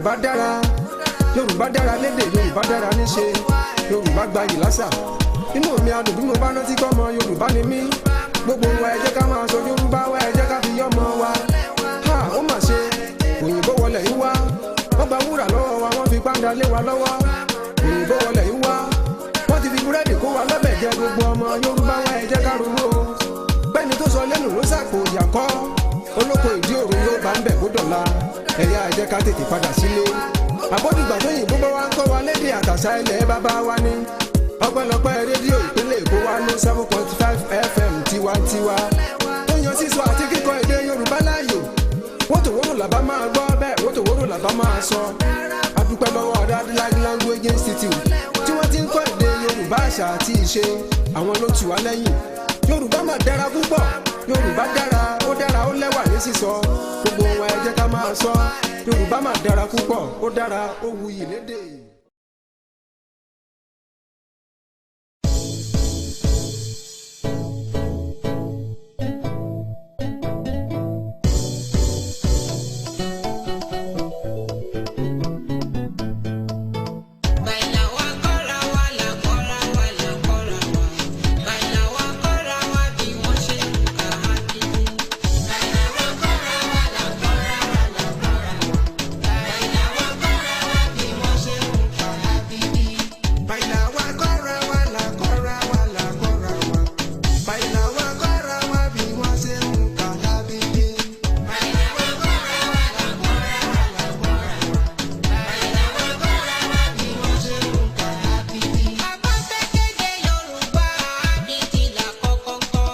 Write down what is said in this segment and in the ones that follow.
Yorùbá dára, Yorùbá dára lédè, Yorùbá dára níṣe, Yorùbá gbayì lásà. Inú mi á dùn bí mo bá rántí kọ́mọ Yorùbá ni mí. Gbogbo wa ẹ jẹ́ ká máa sọ Yorùbá wa, ẹ jẹ́ ká fi yọ́mọ wa. Ha, ó mà ṣe, òyìnbó wọlé yìí wá, wọ́n gba wúrà lọ́wọ́ wa, wọ́n fi pàǹdà lé wa lọ́wọ́. Òyìnbó wọlé yìí wá, wọ́n ti fi búrẹ́dì kó wa lọ́bẹ̀ jẹ. Gbogbo ọmọ Yorùbá wa, ẹ jẹ́ ká ronú o. Bẹ́ẹ̀ni tó sọ lẹ́nu ló sàpò ìyàkọ́, olóko ìdí òru yóò bá ń bẹ̀ bó dọ̀la. Ẹ̀yà, ẹ jẹ́ ká tètè padà sílé. Àbódìgbà tó yìnbó bá wa ń kọ́ wa lédè àtàṣà ilẹ̀ bàbá wa ni. Ọpẹ́lọpẹ́ rédíò ìpínlẹ̀ Èkó wa ní 7.5 FM tiwantiwa tó yan sísọ àti kíkọ èdè Yorùbá láàyò. Wótòwórò làbá máa gbọ́ bẹ́ẹ̀, wótòwórò làbá máa sọ. Adúpẹ́ lọ́wọ́ Adúlágí Language Institute tí wọ́n ti ń kọ́ èdè Yorùbá, àṣà àti ìṣe. Àwọn ló tù wá lẹ́yìn. Yorùbá mà dára púpọ̀. Yorùbá dára, ó dára, ó lẹ́wà ní sísọ. Gbogbo wọn, ẹ jẹ́ ká máa sọ. Yorùbá mà dára púpọ̀, ó dára, ó wuyì lédè. Baila wa kọ́ra wa la kọ́ra wa la kọ́ra wa. Baila wa kọ́ra wa bí wọ́n ṣe ń kà á bí. Baila wa kọ́ra wa la kọ́ra wa la kọ́ra wa. Baila wa kọ́ra wa bí wọ́n ṣe ń kà á bí. Baila wa kọ́ra wa la kọ́ra wa la kọ́ra wa. Baila wa kọ́ra wa bí wọ́n ṣe ń kà lábíbí. Baila wa kọ́ra wa la kọ́ra wa la kọ́ra wa. Baila wa kọ́ra wa bí wọ́n ṣe ń kà á bí. Bàbá fẹ́ kéde Yorùbá, àbídí là kọ́kọ́ kọ́.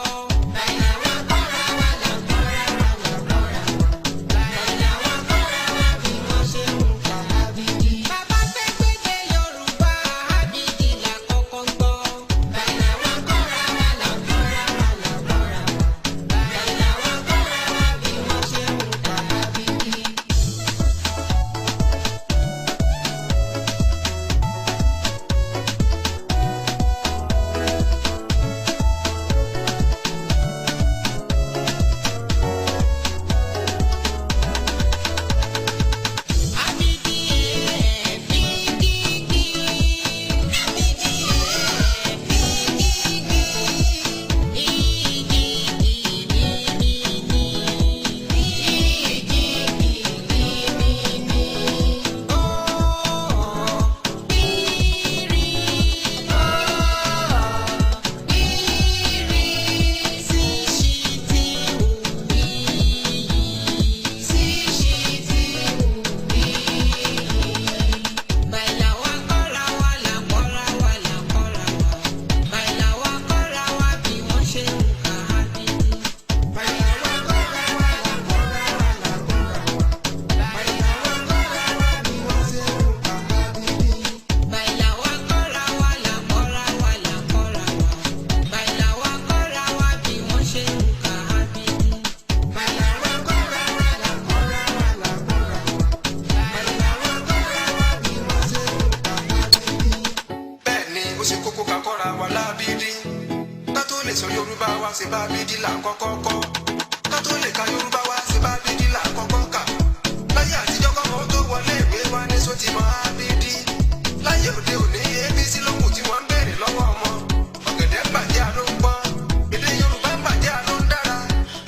Baila wa kọ́ra wa la kọ́ra wa la kọ́ra wa. Baila wa kọ́ra wa bí wọ́n ṣe ń kà á bí. Bàbá fẹ́ kéde Yorùbá, àbídí là kọ́kọ́ gbọ́. Baila wa kọ́ra wa la kọ́ra wa la kọ́ra wa. Baila wa kọ́ra wa bí wọ́n ṣe ń kà á bí. Baila wa kọ́ra wa la kọ́ra wa la kọ́ra wa. Baila wa kọ́ra wa bí wọ́n ṣe ń kà á bí. Baila wa kọ́ra wa la kọ́ra wa la kọ́ra wa. Baila wa kọ́ra wa bí wọ́n ṣe ń kà lábíbí. Baila wa kọ́ra wa la kọ́ra wa la kọ́ra wa. Baila wa kọ́ra wa bí wọ́n ṣe ń kà á bí. Baila wa kọ́ra wa la kọ́ra wa la kọ́ra wa. Baila wa kọ́ra wa bí wọ́n ṣe ń kà lábíbí. Bẹ́ẹ̀ ni, ó ṣe kókó ká kọ́ra wa lábídí. Ká tó lè sọ Yorùbá wa, ṣe bá bídí là ń kọ́kọ́ kọ́. Ká tó lè ka Yorùbá wa, ṣe bá bídí là ń kọ́kọ́ kà. Láyé àtijọ́, kọ́mọ tó wọlé ìwé wa ní sọ ti mọ ábídí. Láyé òde òní, ABC ló kù tí wọ́n ń béèrè lọ́wọ́ ọmọ. Ọ̀gẹ̀dẹ̀ ń bàjẹ́, àló ń pọ́n. Èdè Yorùbá ń bàjẹ́, àló ń dára.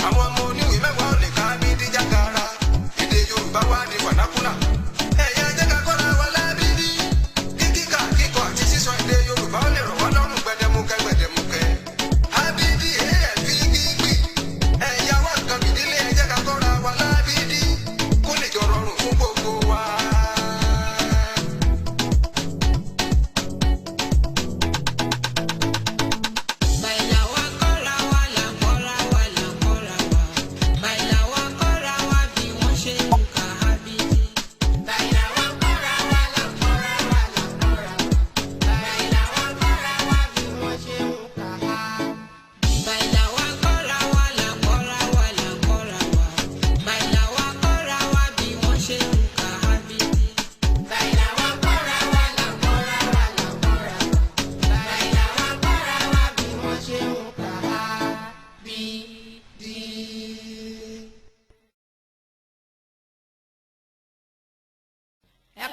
Àwọn ọmọ oníwèé 10 ò lè ka ábídí jágara. Èdè Yorùbá wá di vernacular. Ẹ̀yà, jẹ́ ká kọ́ra wa lábídí. Kíkà, kíkọ àti sísọ èdè Yorùbá ó lè rọ̀ wá lọ́rùn gbẹdẹmukẹ gbẹdẹmukẹ. Ábídí AFP gbígbì. Ẹ̀yà wá nǹkan fìdílé, ẹ jẹ́ ká kọ́ra wa lábídí. Kó lè jọ rọrùn fún gbogbo wa.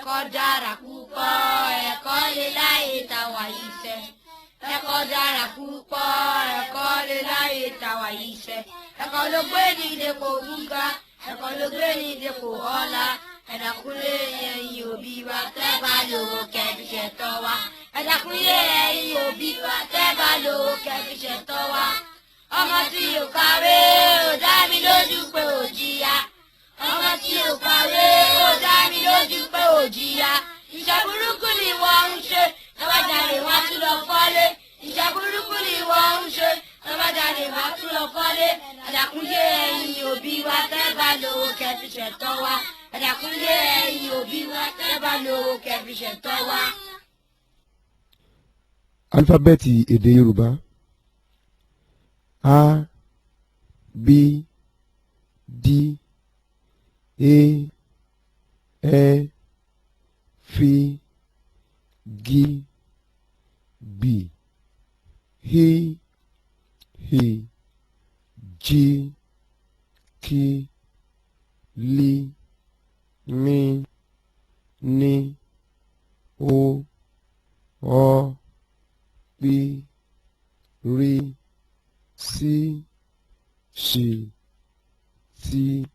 Ẹ̀kọ́ dára púpọ̀, ẹ̀kọ́ lè láyé tàwa yìí sẹ́. Ẹ̀kọ́ dára púpọ̀, ẹ̀kọ́ lè láyé tàwa yìí sẹ́. Ẹ̀kọ́ ló gbé ní dépò gíga, ẹ̀kọ́ ló gbé ní dépò ọlá. Ẹ dákúnlé ẹ̀yin òbí wa tẹ́ bá lówó kẹ́ fi ṣẹ̀tọ́ wa. Ẹ dákúnlé ẹ̀yin òbí wa tẹ́ bá lówó kẹ́ fi ṣẹ̀tọ́ wa. Ọmọ tí ò kàwé ò dá mi lójú pé ò jìyà. Ọmọ tí ò kàwé ò dá mi lójú pé ò jìyà. Iṣẹ́ burúkú ni wọ́n ń ṣe, tọ́bàjáde wọ́n á tún lọ fọ́lé. Iṣẹ́ burúkú ni wọ́n ń ṣe, tọ́bàjáde wọ́n á tún lọ fọ́lé. Ẹ dákúnlé ẹ̀yin òbí wa tẹ́ bá lówó kẹ́ fi ṣẹ̀tọ́ wa. Ẹ dákúnlé ẹ̀yin òbí wa tẹ́ bá lówó kẹ́ fi ṣẹ̀tọ́ wa. Alífábẹ́ẹ̀tì èdè Yorùbá: A, B, D, E, Ẹ, F, G, B, H, H, J, K, L, M, N, O, Ọ, P, R, S, Ṣ, T,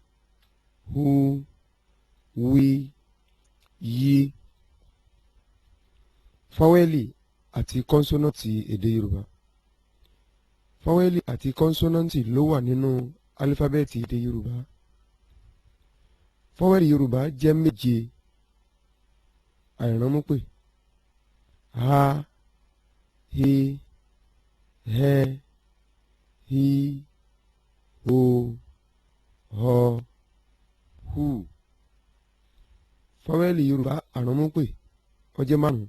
U, W, Y. Fáwẹ́lì àti kọ́nsọ́nàtì èdè Yorùbá. Fáwẹ́lì àti kọ́nsọ́nàtì ló wà nínú álífábẹ́ẹ̀tì èdè Yorùbá. Fáwẹ́lì Yorùbá jẹ́ méje àìránmúpè: a, e, ẹ, i, o, ọ, hu. Fáwẹ́lì Yorùbá àránmúpè ó jẹ́ márùn-ún: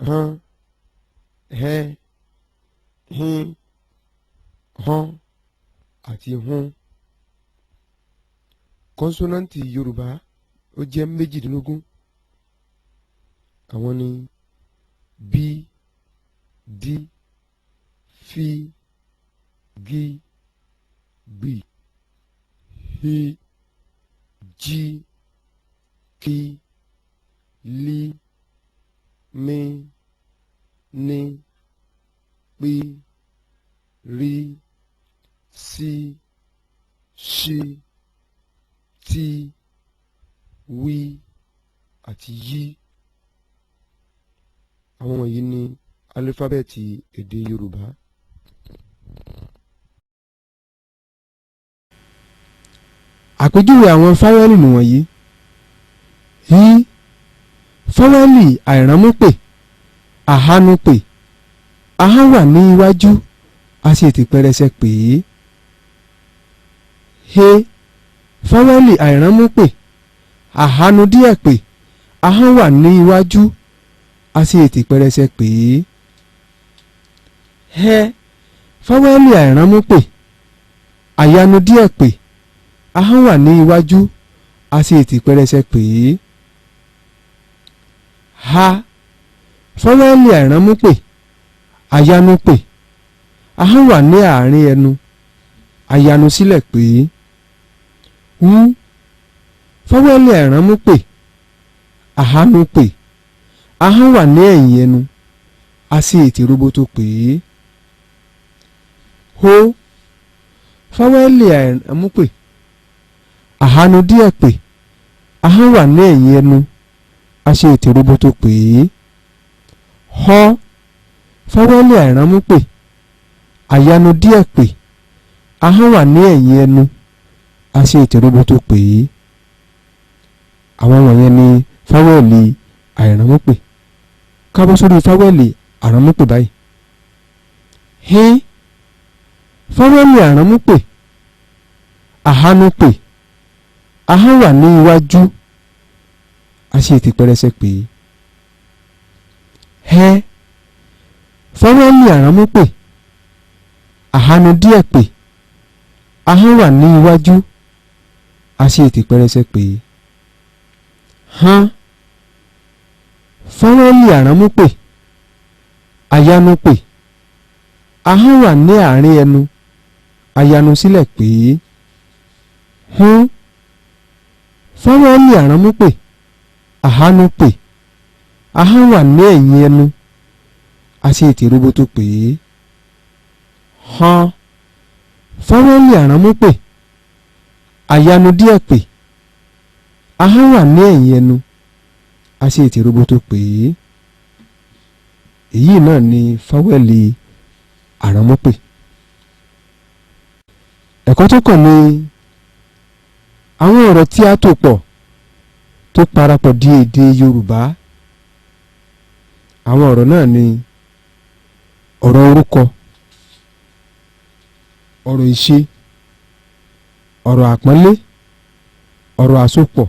hán, hẹ́, hín, họ́n àti hún. Kọ́nsọ́náǹtì Yorùbá ó jẹ́ 18. Àwọn ni b, d, f, g, b, h, j, k, l, m, n, p, r, s, ṣ, t, w àti y. Àwọn wọ̀nyí ni álífábẹ́ẹ̀tì èdè Yorùbá. Àpèjúwe àwọn fáwẹ́lì nìwọ̀nyí: i, fáwẹ́lì àìránmúpè, àhánúpè, ahọ́n wà ní iwájú, a sì ti pẹrẹsẹ pè é. He, fáwẹ́lì àìránmúpè, àhánu díẹ̀ pè, ahọ́n wà ní iwájú, a sì ti pẹrẹsẹ pè é. Hẹ, fáwẹ́lì àìránmúpè, àyanu díẹ̀ pè, ahọ́n wà ní iwájú, a sì ti pẹrẹsẹ pè é. Ha, fáwẹ́lì àìránmúpè, àyanu pè, ahọ́n wà ní àárín ẹnu, àyanu sílẹ̀ pè é. Hu, fáwẹ́lì àìránmúpè, àhánu pè, ahọ́n wà ní ẹ̀yìn ẹnu, a sì ti roboto pè é. Ho, fáwẹ́lì àìránmúpè, àhánu díẹ̀ pè, ahọ́n wà ní ẹ̀yìn ẹnu, a ṣe ètè roboto pè é. Họ́, fáwẹ́lì àìránmúpè, àyanu díẹ̀ pè, ahọ́n wà ní ẹ̀yìn ẹnu, a ṣe ètè roboto pè é. Àwọn wọ̀nyẹn ni fáwẹ́lì àìránmúpè. Ká bọ́ sórí fáwẹ́lì àránmúpè báyìí. Hín, fáwẹ́lì àránmúpè, àhánúpè, ahọ́n wà ní iwájú, a ṣe ètè pẹrẹsẹ pè é. Hẹ́, fáwẹ́lì àránmúpè, àhánu díẹ̀ pè, ahọ́n wà ní iwájú, a ṣe ètè pẹrẹsẹ pè é. Hán, fáwẹ́lì àránmúpè, àyanu pè, ahọ́n wà ní àárín ẹnu, àyanu sílẹ̀ pè é. Hún, fáwẹ́lì àránmúpè, Àhánú pè. Ahọ́n wà ní ẹ̀yìn ẹnu, a ṣe ètè roboto pè é. Hàn. Fáwẹ́lì àránmú pè. Àyanu díẹ̀ pè. Ahọ́n wà ní ẹ̀yìn ẹnu, a ṣe ètè roboto pè é. Èyí náà ni fáwẹ́lì àránmú pè. Ẹ̀kọ́ tó kàn ní àwọn ọ̀rọ̀ tí a tò pọ̀ tó parapọ̀ di èdè Yorùbá. Àwọn ọ̀rọ̀ náà ni ọ̀rọ̀ orúkọ, ọ̀rọ̀ ìṣe, ọ̀rọ̀ àpọ́nlé, ọ̀rọ̀ àsopọ̀,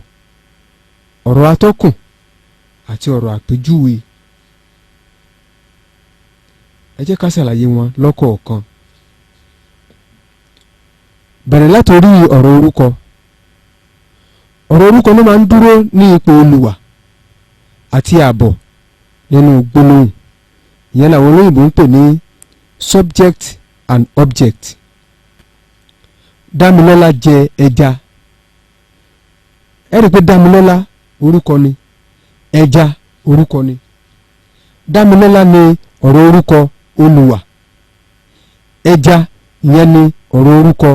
ọ̀rọ̀ atọ́kùn àti ọ̀rọ̀ àpèjúwe. Ẹ jẹ́ ká ṣàlàyé wọn lọ́kọ̀ọ̀kan. Bẹ̀rẹ̀ látòrí ọ̀rọ̀ orúkọ. Ọ̀rọ̀ orúkọ ló máa ń dúró ní ipò olùwà àti ààbọ̀ nínú gbólóhùn. Ìyẹn làwọn olóyìnbó ń pè ní subject and object. Dámilọ́lá jẹ ẹja. Ẹ rí i pé Dámilọ́lá orúkọ ni, ẹja orúkọ ni. Dámilọ́lá ni ọ̀rọ̀ orúkọ olùwà, ẹja ìyẹn ni ọ̀rọ̀ orúkọ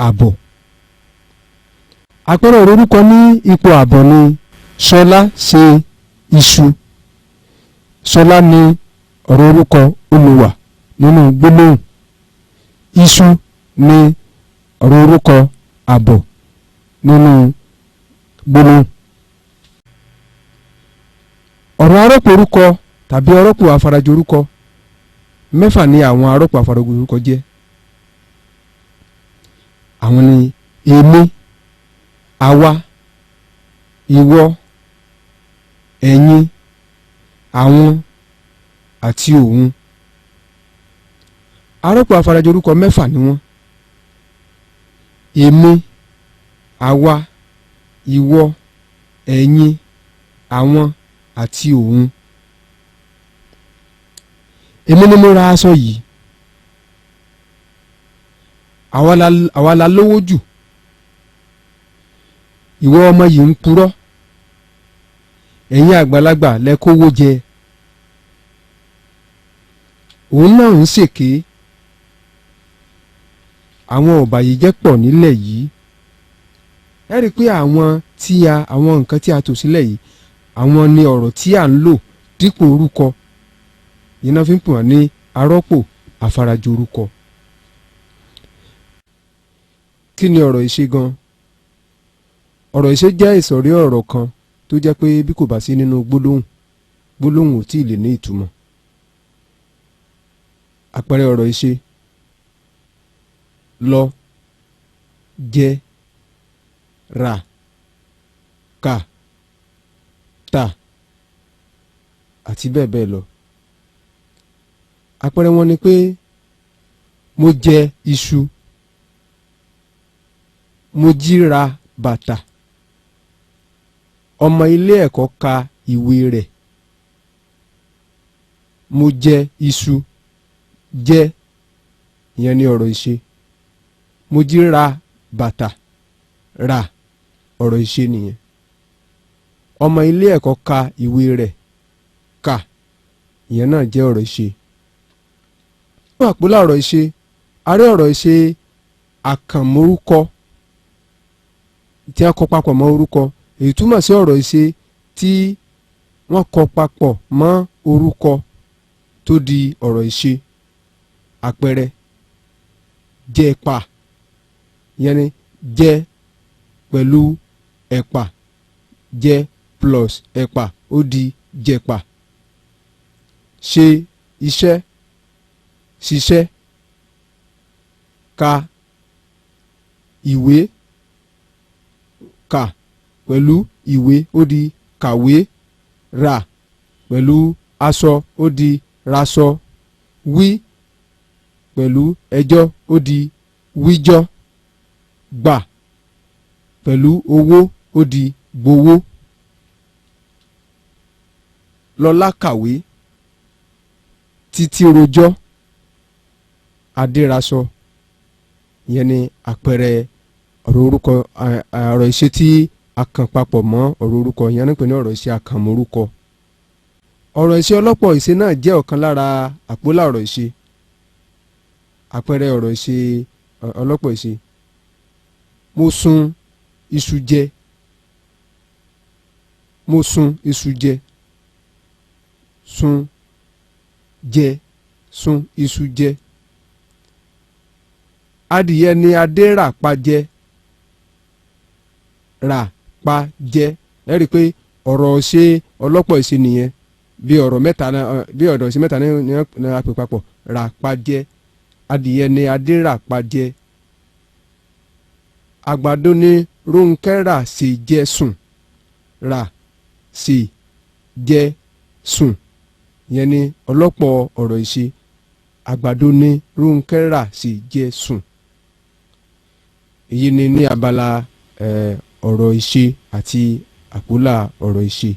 àbọ̀. Àpẹẹrẹ ọ̀rọ̀ orúkọ ní ipò àbọ̀ ni Ṣọlá ṣe iṣu. Ṣọlá ni ọ̀rọ̀ orúkọ olùwà nínú gbólóhùn. Iṣu ni ọ̀rọ̀ orúkọ àbọ̀ nínú gbólóhùn. Ọ̀rọ̀ arọ́pò orúkọ tàbí arọ́pò afarajọ orúkọ mẹ́fà ni àwọn arọ́pò afarajọ orúkọ jẹ́. Àwọn ni èmi, àwa, ìwọ, ẹ̀yin, àwọn àti òun. Arọ́pò afarajọ orúkọ mẹ́fà ni wọ́n. Èmi, àwa, ìwọ, ẹ̀yin, àwọn àti òun. Èmi ni mo ra aṣọ yìí. Àwa la lówó jù. Ìwọ ọmọ yìí ń purọ́. Ẹ̀yin àgbàlagbà lẹ kówó jẹ. Òun náà ń ṣèké. Àwọn ọ̀bàyéjẹ́ pọ̀ nílẹ̀ yìí. Ẹ rí i pé àwọn tí a àwọn nǹkan tí a tò sílẹ̀ yìí, àwọn ni ọ̀rọ̀ tí à ń lò dípò orúkọ. Yìí náà fi ń pè wọ́n ní arọ́pò afarajọ orúkọ. Kí ni ọ̀rọ̀ ìṣe gan? Ọ̀rọ̀ ìṣe jẹ́ ìsọ̀rí ọ̀rọ̀ kan tó jẹ́ pé bí kò bá sí nínú gbólóhùn, gbólóhùn ò tí ì lè ní ìtumọ̀. Àpẹẹrẹ ọ̀rọ̀ ìṣe: lọ, jẹ, rà, kà, tà àti bẹ́ẹ̀ bẹ́ẹ̀ lọ. Àpẹẹrẹ wọn ni pé mo jẹ iṣu, mo jí ra bàtà, ọmọ ilé ẹ̀kọ́ ka ìwé rẹ̀. Mo jẹ iṣu, jẹ, ìyẹn ni ọ̀rọ̀ ìṣe. Mo jí ra bàtà, rà, ọ̀rọ̀ ìṣe nìyẹn. Ọmọ ilé ẹ̀kọ́ ka ìwé rẹ̀, kà, ìyẹn náà jẹ́ ọ̀rọ̀ ìṣe. Nínú àpólà ọ̀rọ̀ ìṣe, a rí ọ̀rọ̀ ìṣe àkànmórúkọ tí a kọ papọ̀ mọ́ orúkọ. Èyí túmọ̀ sí ọ̀rọ̀ ìṣe tí wọ́n kọ papọ̀ mọ́ orúkọ tó di ọ̀rọ̀ ìṣe. Àpẹẹrẹ, jẹ̀pà, ìyẹn ni jẹ pẹ̀lú ẹ̀pà, jẹ plus ẹ̀pà ó di jẹ̀pà. Ṣe iṣẹ́, ṣiṣẹ́. Ka ìwé, kà pẹ̀lú ìwé ó di kàwé. Rà pẹ̀lú aṣọ ó di raṣọ. Wí pẹ̀lú ẹjọ́ ó di wíjọ́. Gbà pẹ̀lú owó ó di gbowó. Lọlá kàwé, Títí rojọ́, Adé raṣọ. Ìyẹn ni àpẹẹrẹ ọ̀rọ̀ orúkọ, ọ̀rọ̀ ìṣe tí A kàn papọ̀ mọ́ ọ̀rọ̀ orúkọ yẹn ní pè ní ọ̀rọ̀ ìṣe àkànmọ́rúkọ. Ọ̀rọ̀ ìṣe ọlọ́pọ̀ ìṣe náà jẹ́ ọ̀kan lára àpólà ọ̀rọ̀ ìṣe. Àpẹẹrẹ ọ̀rọ̀ ìṣe ọlọ́pọ̀ ìṣe: mo sun iṣu jẹ, mo sun iṣu jẹ, sun jẹ, sun iṣu jẹ. Adìyẹ ni Adé rà pa jẹ, rà pa jẹ. Ẹ rí i pé ọ̀rọ̀ ṣe ọlọ́pọ̀ ìṣe nìyẹn, bí ọ̀rọ̀ mẹ́ta, bí ọ̀rọ̀ ìṣe mẹ́ta ní a pè papọ̀: rà pa jẹ. Adìyẹ ni Adé rà pa jẹ. Àgbàdo ni Rónkẹ́ rà sè jẹ sùn, rà sè jẹ sùn. Yẹn ni ọlọ́pọ̀ ọ̀rọ̀ ìṣe. Àgbàdo ni Rónkẹ́ rà sè jẹ sùn. Èyí ni ní abala ọ̀rọ̀ ìṣe àti àpólà ọ̀rọ̀ ìṣe.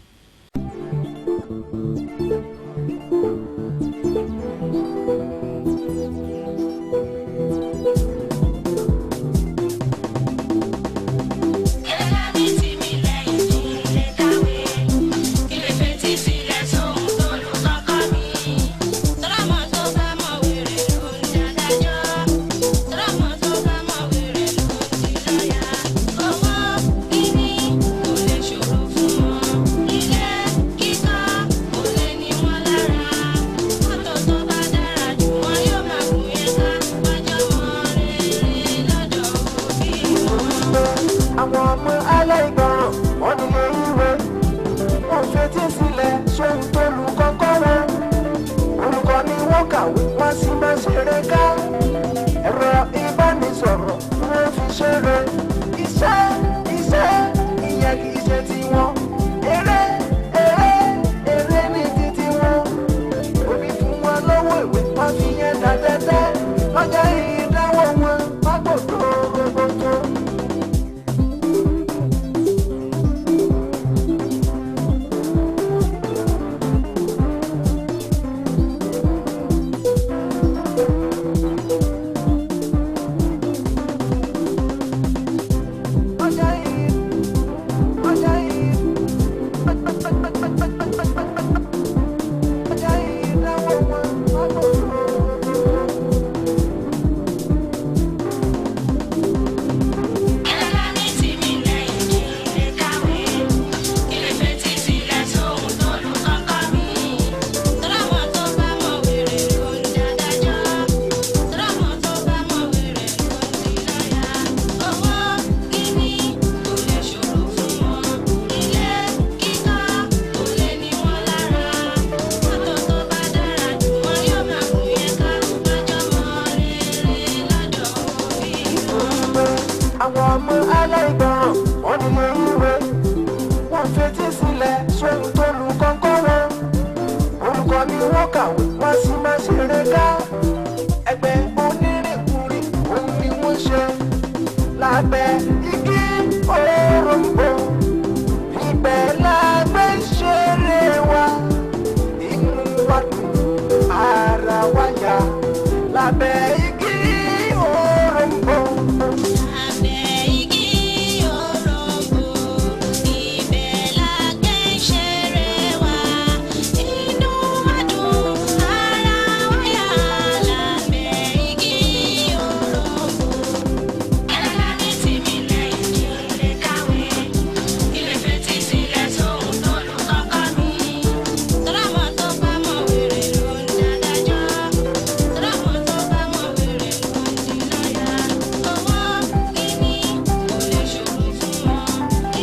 Àwọn ọmọ aláìgbọràn wọ́n nílé ìwé, wọ́n fetí sílẹ̀ sóhun tó lu kọ́kọ́ wọn. Olùkọ́ ni wọ́n kàwé, wọ́n sì máa ṣeré ká. Ẹ̀rọ ìbánisọ̀rọ̀ wọ́n fi ṣeré. Iṣẹ́ iṣẹ́ ìyẹn kì í ṣe tiwọn. Eré eré eré ní títí wọn. Òbí fún wọn lọ́wọ́ ìwé, wọ́n fi yẹn dá tẹ́tẹ́. Lọ́jọ́ ìdánwò wọn má gbòdò gbogbo tó. Àwọn ọmọ aláìgbọràn wọ́n nílé ìwé, wọ́n fetí sílẹ̀ sóhun tó lu kọ́kọ́ wọn. Olùkọ́ ni wọ́n kàwé, wọ́n sì máa ṣeré ká. Ẹgbẹ́ onírìnkùnrin òun ni wọ́n ṣe lábẹ́ igi òrombo. Ibẹ̀ lágbẹ́ ṣeré wa, inú wa dùn, ara wa yá lábẹ́ igi òrombo. Abẹ́ igi òrombo, ibẹ̀ la gbé ṣeré wa. Inú wa dùn, ara wa yá lábẹ́ igi òrombo. Ẹlẹ́dàá mi tì mí lẹ́yìn kí n lè kàwé, kí lè fetí sílẹ̀ sóhun tó lù kọ́kọ́ mi. Tọ́lámọ̀ tó bá mọ̀ wèrè ló ń dádájọ́. Tọ́lámọ̀ tó bá mọ̀ wèrè ló ń di lọ́yà. Owó níní kò lè ṣòro fún wọn.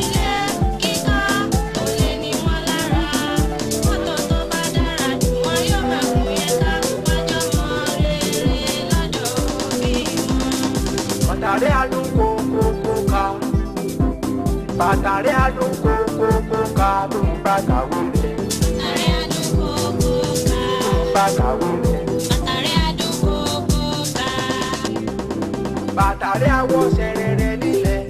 Ilé kíkọ́ kò lè ní wọn lára. Mọ́tò tó bá dára jù wọ́n yóò máa gùn yẹn ká. Wájọ́ mọ́ rere lọ́dọ̀ òbí wọn. Bàtàrẹ́ adùn kókókó ká. Bàtàrẹ́ adùn kókókó ká ló ń bá kàwé rẹ̀. Ààrẹ àdúgbò kò ká. Ló ń bá kàwé rẹ̀. Àtàrẹ àdúgbò kò ká. Bàtàrẹ́ awọ sẹ̀rẹ̀rẹ̀ nílẹ̀.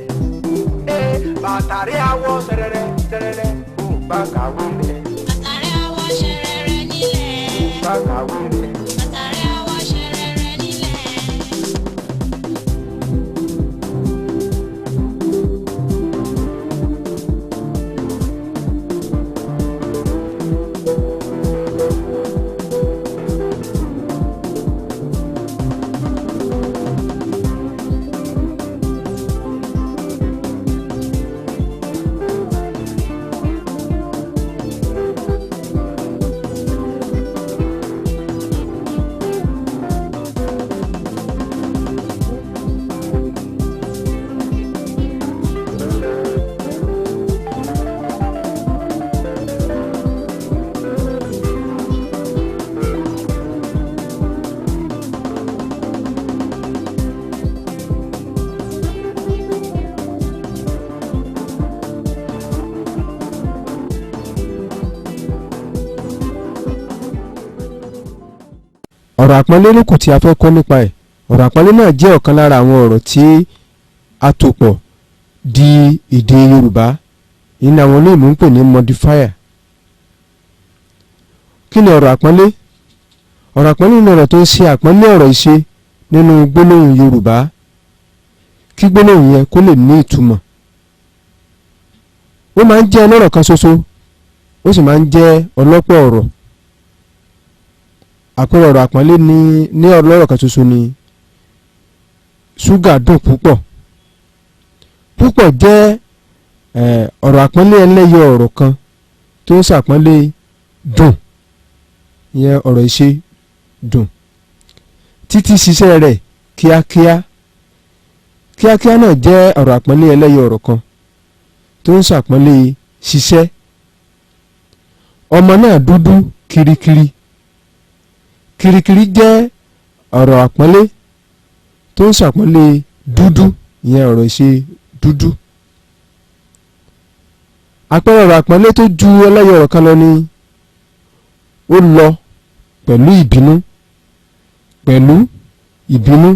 Ee, bàtàrẹ́ awọ sẹ̀rẹ̀rẹ̀ sẹ̀rẹ̀rẹ̀ ló ń bá kàwé rẹ̀. Àtàrẹ àwọ̀ ṣẹrẹrẹ nílẹ̀. Ló ń bá kàwé rẹ̀. Àtàrẹ àwọ̀ ṣẹrẹrẹ nílẹ̀. Ọ̀rọ̀ àpọ́nlé ló kù tí a fẹ́ kọ́ nípa ẹ̀. Ọ̀rọ̀ àpọ́nlé náà jẹ́ ọ̀kan lára àwọn ọ̀rọ̀ tí a tò pọ̀ di èdè Yorùbá. Èyí ni àwọn olóyìnbó ń pè ní modifier. Kí ni ọ̀rọ̀ àpọ́nlé? Ọ̀rọ̀ àpọ́nlé ni ọ̀rọ̀ tó ń ṣe àpọ́nlé ọ̀rọ̀ ìṣe nínú gbólóhùn Yorùbá, kí gbólóhùn yẹn kó lè ní ìtumọ̀. Ó máa ń jẹ́ ọlọ́rọ̀ kan ṣoṣo, ó sì máa ń jẹ́ ọlọ́pọ̀ ọ̀rọ̀. Àpẹẹrẹ ọ̀rọ̀ àpọ́nlé ní ọlọ́rọ̀ kan ṣoṣo ni ṣúgà dùn púpọ̀. Púpọ̀ jẹ́ ọ̀rọ̀ àpọ́nlé ẹlẹ́yọ ọ̀rọ̀ kan tó ń ṣàpọ́nlé dùn, ìyẹn ọ̀rọ̀ ìṣe dùn. Títí ṣiṣẹ́ rẹ̀ kíákíá. Kíákíá náà jẹ́ ọ̀rọ̀ àpọ́nlé ẹlẹ́yọ ọ̀rọ̀ kan tó ń ṣàpọ́nlé ṣiṣẹ́. Ọmọ náà dúdú kirikiri. Kirikiri jẹ́ ọ̀rọ̀ àpọ́nlé tó ń ṣàpọ́nlé dúdú, ìyẹn ọ̀rọ̀ ìṣe dúdú. Àpẹẹrẹ ọ̀rọ̀ àpọ́nlé tó ju ẹlẹ́yọ ọ̀rọ̀ kan lọ ni ó lọ pẹ̀lú ìbínú. Pẹ̀lú ìbínú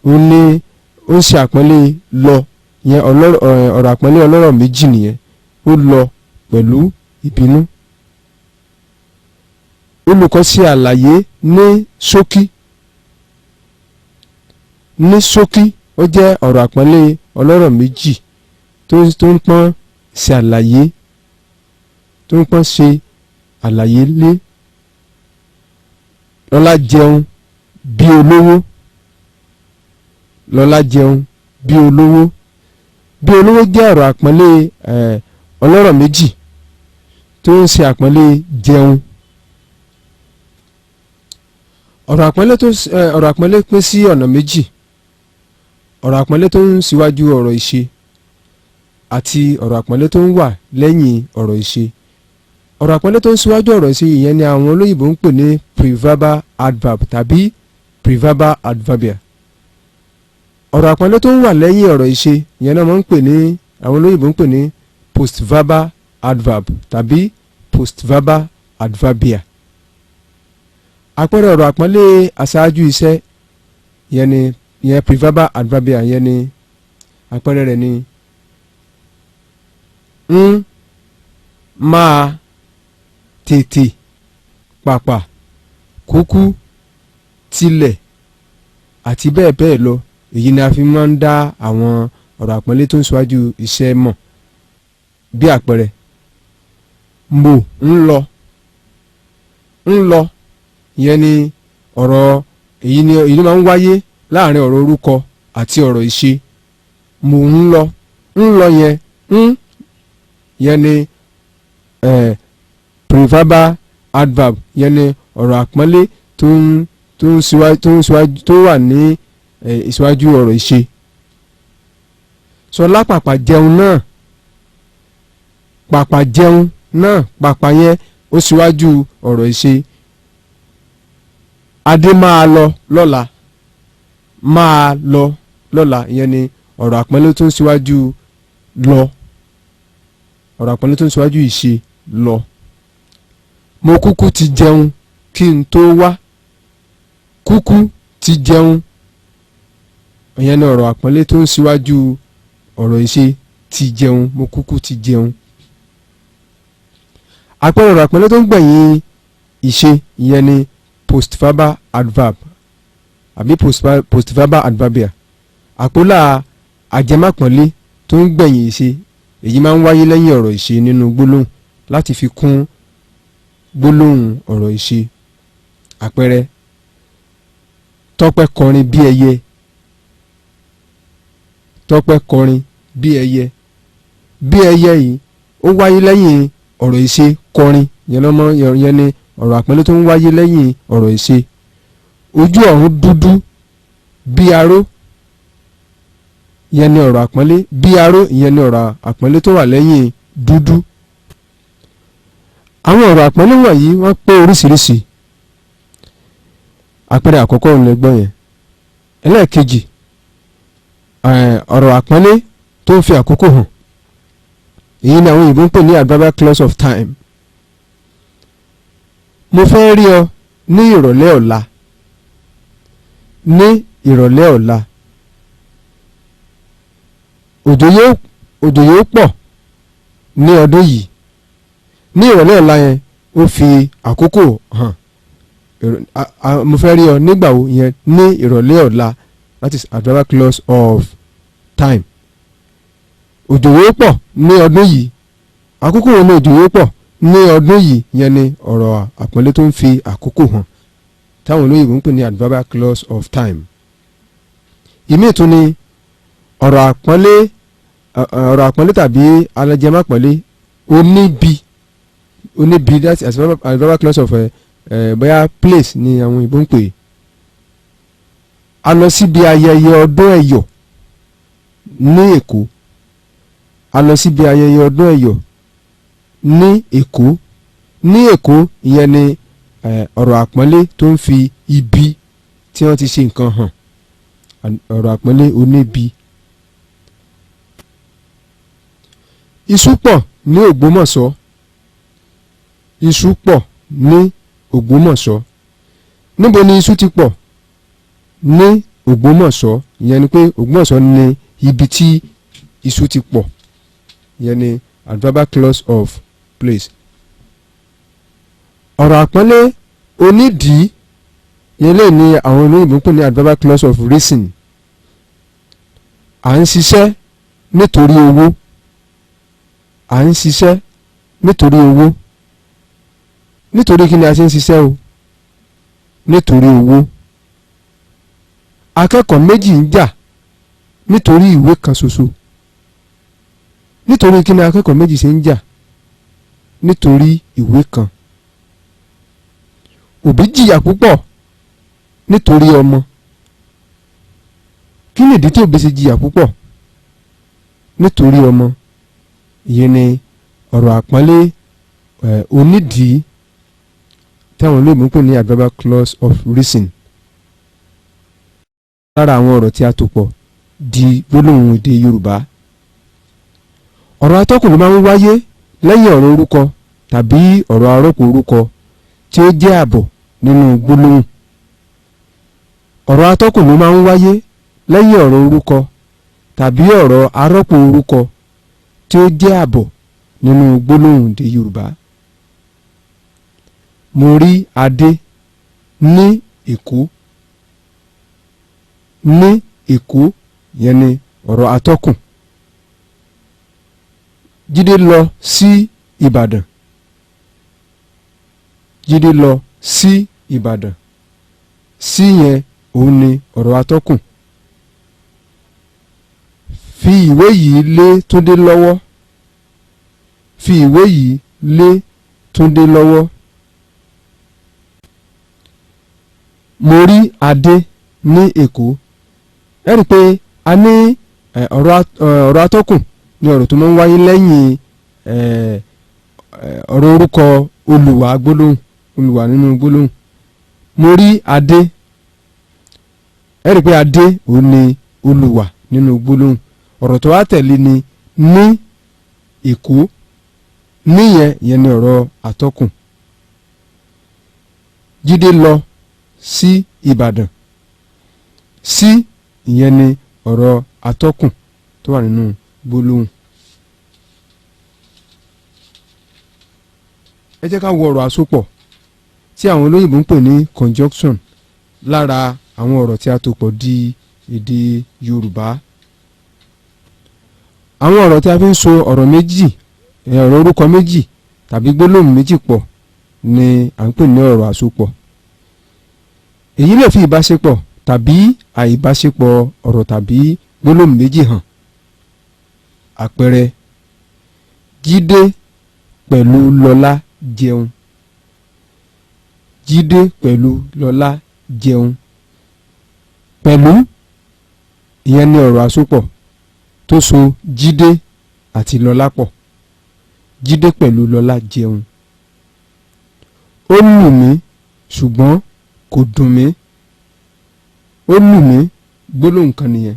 ó ní ó ń ṣe àpọ́nlé lọ, ìyẹn ọ̀rọ̀ àpọ́nlé ọlọ́rọ̀ méjì nìyẹn. Ó lọ pẹ̀lú ìbínú. Olùkọ́ ṣe àlàyé ní ṣókí. Ní ṣókí ó jẹ́ ọ̀rọ̀ àpọ́nlé ọlọ́rọ̀ méjì tó ń pọ́n ṣe àlàyé, tó ń pọ́n ṣe àlàyé lé. Lọ́lá jẹun bí olówó. Lọ́lá jẹun bí olówó. Bí olówó jẹ́ ọ̀rọ̀ àpọ́nlé ọlọ́rọ̀ méjì tó ń ṣe àpọ́nlé jẹun. Ọ̀rọ̀ àpọ́nlé pín sí ọ̀nà méjì. Ọ̀rọ̀ àpọ́nlé tó ń síwájú ọ̀rọ̀ ìṣe àti ọ̀rọ̀ àpọ́nlé tó ń wà lẹ́yìn ọ̀rọ̀ ìṣe. Ọ̀rọ̀ àpọ́nlé tó ń síwájú ọ̀rọ̀ ìṣe ìyẹn ni àwọn olóyìnbó ń pè ní preverbal adverb tàbí preverbal adverbia. Ọ̀rọ̀ àpọ́nlé tó ń wà lẹ́yìn ọ̀rọ̀ ìṣe ìyẹn náà wọ́n ń pè ní, àwọn olóyìnbó ń pè ní postverbal adverb tàbí postverbal adverbia. Àpẹẹrẹ ọ̀rọ̀ àpọ́nlé aṣáájú iṣẹ́ ìyẹn ni, ìyẹn preverbal adverbia, ìyẹn ni àpẹẹrẹ rẹ̀ ni ń, máa, tètè, pàpà, kúkú, tilẹ̀ àti bẹ́ẹ̀ bẹ́ẹ̀ lọ. Èyí ni a fi máa ń dá àwọn ọ̀rọ̀ àpọ́nlé tó ń ṣíwájú iṣẹ́ mọ̀. Bí àpẹẹrẹ, mo ń lọ. Ń lọ ìyẹn ni ọ̀rọ̀, èyí ni èyí máa ń wáyé láàrin ọ̀rọ̀ orúkọ àti ọ̀rọ̀ ìṣe. Mo ń lọ. Ń lọ yẹn, ń yẹn ni preverbal adverb, yẹn ni ọ̀rọ̀ àpọ́nlé tó ń síwájú tó wà ní ìṣíwájú ọ̀rọ̀ ìṣe. Ṣọlá pàpà jẹun náà. Pàpà jẹun náà, pàpà yẹn ó síwájú ọ̀rọ̀ ìṣe. Adé máa lọ lọ́la. Máa lọ lọ́la ìyẹn ni ọ̀rọ̀ àpọ́nlé tó ń síwájú lọ. Ọ̀rọ̀ àpọ́nlé tó ń síwájú ìṣe lọ. Mo kúkú ti jẹun kí n tó wá. Kúkú ti jẹun ìyẹn ni ọ̀rọ̀ àpọ́nlé tó ń síwájú ọ̀rọ̀ ìṣe ti jẹun. Mo kúkú ti jẹun. Àpẹẹrẹ ọ̀rọ̀ àpọ́nlé tó ń gbẹ̀yìn ìṣe ìyẹn ni postverbal adverb àbí postverbal adverbia. Àpólà àjẹmápọ́nlé tó ń gbẹ̀yìn ìṣe èyí máa ń wáyé lẹ́yìn ọ̀rọ̀ ìṣe nínú gbólóhùn láti fi kún gbólóhùn ọ̀rọ̀ ìṣe. Àpẹẹrẹ, Tọ́pẹ́ kọrin bí ẹyẹ. Tọ́pẹ́ kọrin bí ẹyẹ. Bí ẹyẹ yìí ó wáyé lẹ́yìn ọ̀rọ̀ ìṣe kọrin, yẹn lọ́mọ, yẹn ni ọ̀rọ̀ àpọ́nlé tó ń wáyé lẹ́yìn ọ̀rọ̀ ìṣe. Ojú ọ̀run dúdú bí aró, ìyẹn ni ọ̀rọ̀ àpọ́nlé. Bí aró ìyẹn ni ọ̀rọ̀ àpọ́nlé tó wà lẹ́yìn dúdú. Àwọn ọ̀rọ̀ àpọ́nlé wọ̀nyí wọ́n pé oríṣiríṣi. Àpẹẹrẹ àkọ́kọ́ òun lẹ gbọ́ yẹn. Ẹlẹ́ẹ̀kejì, ọ̀rọ̀ àpọ́nlé tó ń fi àkókò hàn, èyí ni àwọn òyìnbó ń pè ní adverbial clause of time. Mo fẹ́ rí ọ ní ìrọ̀lẹ́ ọ̀la. ní ìrọ̀lẹ́ ọ̀la. Òjò yóò pọ̀ ní ọdún yìí. Ní ìrọ̀lẹ́ ọ̀la yẹn ó fi àkókò hàn. Mo fẹ́ rí ọ nígbà wo yẹn ní ìrọ̀lẹ́ ọ̀la, that is adverbial clause of time. Òjò yóò pọ̀ ní ọdún yìí. Àkókò wo ni òjò yóò pọ̀? Ní ọdún yìí yẹn ni ọ̀rọ̀ àpọ́nlé tó ń fi àkókò hàn táwọn olóyìnbó ń pè ní adverbial clause of time. Ìmíì tún ni ọ̀rọ̀ àpọ́nlé tàbí alajẹmápọ́nlé oníbi. Oníbi, that is adverbial clause of bóyá place ni àwọn òyìnbó ń pè é. A lọ síbi ayẹyẹ ọdún Ẹ̀yọ̀ ní Èkó. A lọ síbi ayẹyẹ ọdún Ẹ̀yọ̀ ní Èkó. Ní Èkó ìyẹn ni ọ̀rọ̀ àpọ́nlé tó ń fi ibi tí wọ́n ti ṣe nǹkan hàn, ọ̀rọ̀ àpọ́nlé oníbi. Iṣu pọ̀ ní Ògbómọ̀ṣọ́. Iṣu pọ̀ ní Ògbómọ̀ṣọ́. Níbo ni iṣu ti pọ̀? Ní Ògbómọ̀ṣọ́. Ìyẹn ni pé Ògbómọ̀ṣọ́ ni ibi tí iṣu ti pọ̀. Ìyẹn ni adverbial clause of place. Ọ̀rọ̀ àpọ́nlé onídìí yẹn lè ní àwọn olóyìnbó ń pè ní adverbial clause of reason. À ń ṣiṣẹ́ nítorí owó. À ń ṣiṣẹ́ nítorí owó. Nítorí kí ni a ṣe ń ṣiṣẹ́ o? Nítorí owó. Akẹ́kọ̀ọ́ méjì ń jà nítorí ìwé kan ṣoṣo. Nítorí kí ni akẹ́kọ̀ọ́ méjì ṣe ń jà? Nítorí ìwé kan. Òbí jìyà púpọ̀ nítorí ọmọ. Kí nìdí tí òbí ṣe jìyà púpọ̀ nítorí ọmọ? Ìyẹn ni ọ̀rọ̀ àpọ́nlé onídìí táwọn olóògbé ń pè ní adverbial clause of reason. Lára àwọn ọ̀rọ̀ tí a tò pọ̀ di gbólóhùn èdè Yorùbá, ọ̀rọ̀ atọ́kùn ló máa ń wáyé lẹ́yìn ọ̀rọ̀ orúkọ tàbí ọ̀rọ̀ arọ́pò orúkọ tí ó jẹ́ àbọ̀ nínú gbólóhùn. Ọ̀rọ̀ atọ́kùn ló máa ń wáyé lẹ́yìn ọ̀rọ̀ orúkọ tàbí ọ̀rọ̀ arọ́pò orúkọ tí ó jẹ́ àbọ̀ nínú gbólóhùn èdè Yorùbá. Mo rí Adé ní Èkó. Ní Èkó yẹn ni ọ̀rọ̀ atọ́kùn. Jídé lọ sí Ìbàdàn. Jídé lọ sí Ìbàdàn. Sí yẹn òun ni ọ̀rọ̀ atọ́kùn. Fi ìwé yìí lé Túndé lọ́wọ́. Fi ìwé yìí lé Túndé lọ́wọ́. Mo rí Adé ní Èkó. Ẹ rí i pé a ní ọ̀rọ̀ atọ́kùn ní ọ̀rọ̀ tó máa ń wáyé lẹ́yìn ọ̀rọ̀ orúkọ olùwà gbólóhùn, olùwà nínú gbólóhùn. Mo rí Adé. Ẹ rí i pé Adé òun ni olùwà nínú gbólóhùn. Ọ̀rọ̀ tó wá tẹ̀lé ni ní Èkó. Níyẹn yẹn ni ọ̀rọ̀ atọ́kùn. Jídé lọ sí Ìbàdàn. Sí ìyẹn ni ọ̀rọ̀ atọ́kùn tó wà nínú gbólóhùn. Ẹ jẹ́ ká wo ọ̀rọ̀ àsopọ̀ tí àwọn olóyìnbó ń pè ní conjunction lára àwọn ọ̀rọ̀ tí a tò pọ̀ di èdè Yorùbá. Àwọn ọ̀rọ̀ tí a fi ń so ọ̀rọ̀ méjì, ọ̀rọ̀ orúkọ méjì tàbí gbólóhùn méjì pọ̀ ni à ń pè ní ọ̀rọ̀ àsopọ̀. Èyí lè fi ìbáṣepọ̀ tàbí àìbáṣepọ̀ ọ̀rọ̀ tàbí gbólóhùn méjì hàn. Àpẹẹrẹ, Jídé pẹ̀lú Lọlá jẹun. Jídé pẹ̀lú Lọlá jẹun. Pẹ̀lú ìyẹn ni ọ̀rọ̀ àsopọ̀ tó so Jídé àti Lọlá pọ̀. Jídé pẹ̀lú Lọlá jẹun. Ó lù mí ṣùgbọ́n kò dùn mí. Ó lù mí, gbólóhùn kan nìyẹn.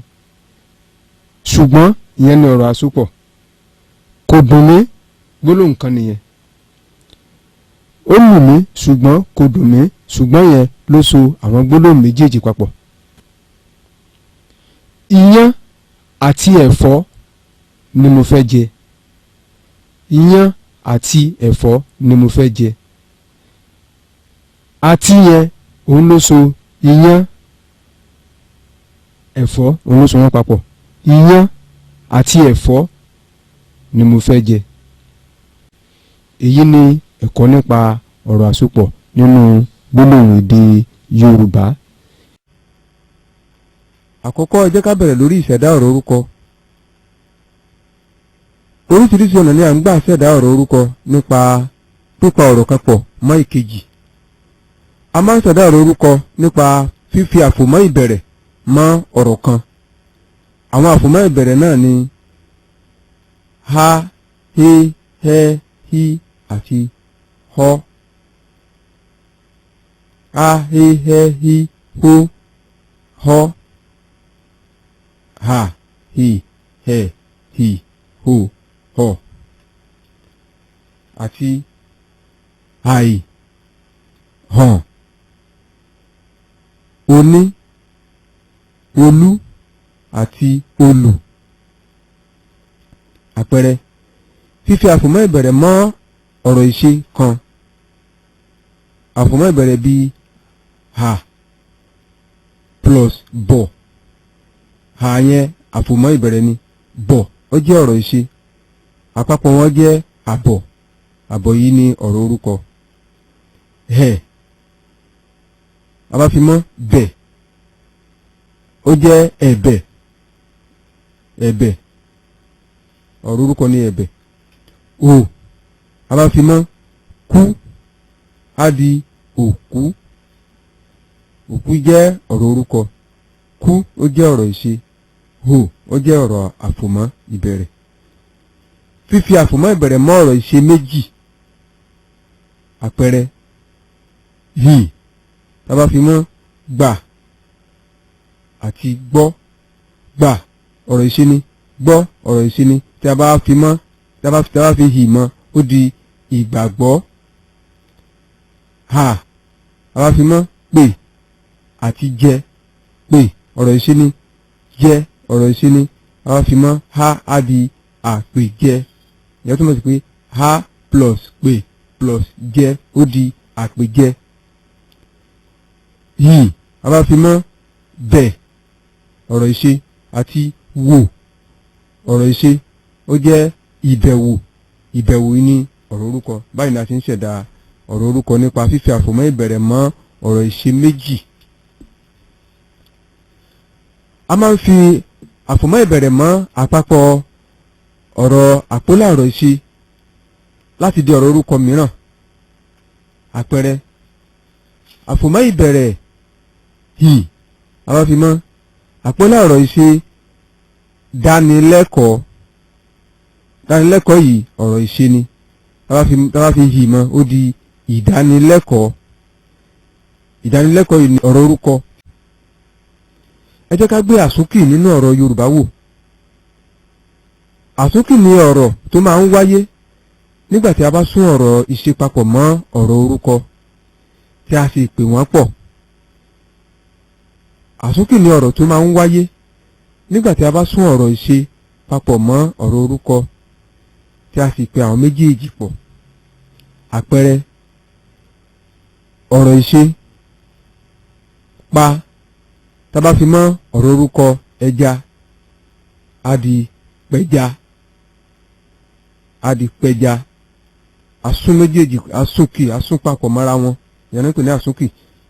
Ṣùgbọ́n ìyẹn ni ọ̀rọ̀ àsopọ̀. Kò dùn mí, gbólóhùn kan nìyẹn. Ó lù mí ṣùgbọ́n kò dùn mí, ṣùgbọ́n yẹn ló so àwọn gbólóhùn méjèèjì papọ̀. Iyán àti ẹ̀fọ́ ni mo fẹ́ jẹ. Iyán àti ẹ̀fọ́ ni mo fẹ́ jẹ. Àti yẹn òun ló so iyán, ẹ̀fọ́ òun ló so wọ́n papọ̀. Iyán àti ẹ̀fọ́ ni mo fẹ́ jẹ. Èyí ni ẹ̀kọ́ nípa ọ̀rọ̀ àsopọ̀ nínú gbólóhùn èdè Yorùbá. Àkọ́kọ́, ẹ jẹ́ ká bẹ̀rẹ̀ lórí ìṣẹ̀dá ọ̀rọ̀ orúkọ. Oríṣiríṣi ọ̀nà ni à ń gbà ṣẹ̀dá ọ̀rọ̀ orúkọ nípa pípa ọ̀rọ̀ kan pọ̀ mọ́ ìkejì. A máa ń ṣẹ̀dá ọ̀rọ̀ orúkọ nípa fífi àfòmọ́ ìbẹ̀rẹ̀ mọ́ ọ̀rọ̀ kan. Àwọn àfòmọ́ ìbẹ̀rẹ̀ náà ni ha, he, hẹ, hí àti họ́. Ha, he, hẹ, hí, hó, họ́. Ha, hi, hẹ, hì, hò, họ̀ àti àì, hàn, oní, olú àti olù. Àpẹẹrẹ, fífi àfòmọ́ ìbẹ̀rẹ̀ mọ́ ọ̀rọ̀ ìṣe kan. Àfòmọ́ ìbẹ̀rẹ̀ bíi ha plus bọ̀. Ha yẹn àfòmọ́ ìbẹ̀rẹ̀ ni, bọ̀ ó jẹ́ ọ̀rọ̀ ìṣe. Àpapọ̀ wọn jẹ́ àbọ̀. Àbọ̀ yìí ni ọ̀rọ̀ orúkọ. Ẹ̀ a bá fi mọ́ bẹ̀, ó jẹ́ ẹ̀bẹ̀. Ẹ̀bẹ̀, ọ̀rọ̀ orúkọ ni ẹ̀bẹ̀. O a bá fi mọ́ kú, á di òkú. Òkú jẹ́ ọ̀rọ̀ orúkọ. Kú ó jẹ́ ọ̀rọ̀ ìṣe. Hò ó jẹ́ ọ̀rọ̀ àfòmọ́ ìbẹ̀rẹ̀. Fífi àfòmọ́ ìbẹ̀rẹ̀ mọ́ ọ̀rọ̀ ìṣe méjì. Àpẹẹrẹ, hì tá bá fi mọ́ gbà àti gbọ́. Gbà ọ̀rọ̀ ìṣe ni, gbọ́ ọ̀rọ̀ ìṣe ni. Tí a bá fi mọ́, tí a bá fi hì mọ́, ó di ìgbàgbọ́. Hà a bá fi mọ́ pè àti jẹ. Pè ọ̀rọ̀ ìṣe ni, jẹ ọ̀rọ̀ ìṣe ni. A bá fi mọ́ ha, á di àpèjẹ. Ìyẹn túmọ̀ sí pé ha plus pè plus jẹ ó di àpèjẹ. Yìí a bá fi mọ́ bẹ̀ ọ̀rọ̀ ìṣe àti wò ọ̀rọ̀ ìṣe, ó jẹ́ ìbẹ̀wò. Ìbẹ̀wò yìí ní ọ̀rọ̀ orúkọ. Báyìí ni a ti ń ṣẹ̀dá ọ̀rọ̀ orúkọ nípa fífi àfòmọ́ ìbẹ̀rẹ̀ mọ́ ọ̀rọ̀ ìṣe méjì. A máa ń fi àfòmọ́ ìbẹ̀rẹ̀ mọ́ àpapọ̀ ọ̀rọ̀ àpólà ọ̀rọ̀ ìṣe láti di ọ̀rọ̀ orúkọ mìíràn. Àpẹẹrẹ, àfòmọ́ ìbẹ̀rẹ̀ hì a bá fi mọ́ àpólà ọ̀rọ̀ ìṣe dánilẹ́kọ̀ọ́. Dánilẹ́kọ̀ọ́ yìí ọ̀rọ̀ ìṣe ni. Tá bá fi hì mọ́, ó di ìdánilẹ́kọ̀ọ́. Ìdánilẹ́kọ̀ọ́ yìí ni ọ̀rọ̀ orúkọ. Ẹ jẹ́ ká gbé àsúnkì nínú ọ̀rọ̀ Yorùbá wò. Àsúnkì ni ọ̀rọ̀ tó máa ń wáyé nígbà tí a bá sún ọ̀rọ̀ ìṣe papọ̀ mọ́ ọ̀rọ̀ orúkọ tí a sì pè wọ́n pọ̀. Àsúnkì ni ọ̀rọ̀ tó máa ń wáyé nígbà tí a bá sún ọ̀rọ̀ ìṣe papọ̀ mọ́ ọ̀rọ̀ orúkọ tí a sì pè àwọn méjèèjì pọ̀. Àpẹẹrẹ, ọ̀rọ̀ ìṣe pa tá bá fi mọ́ ọ̀rọ̀ orúkọ ẹja, á di pẹja. Á di pẹja. Asún méjèèjì, asúnkì, asún papọ̀ mọ́ra wọn, ìyẹn ń pè ní àsúnkì.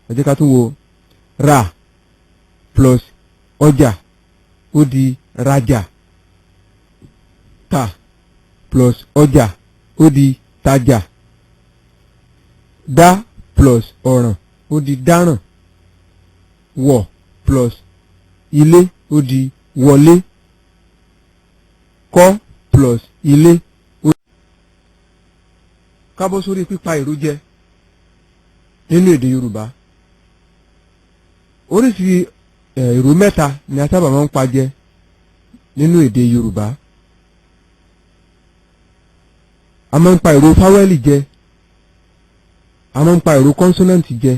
Ẹ jẹ́ ká tún wo ra plus ọjà, ó di rajà. Ta plus ọjà, ó di tajà. Dá plus ọ̀ràn, ó di dáràn. Wọ̀ plus ilé, ó di wọlé. Kọ́ plus ilé, ó. Ká bọ́ sórí pípa ìró jẹ nínú èdè Yorùbá. Oríṣi ìró mẹ́ta ni a sábà máa ń pa jẹ nínú èdè Yorùbá. A máa ń pa ìró fáwẹ́lì jẹ, a máa ń pa ìró kọ́nsọ́nàǹtì jẹ,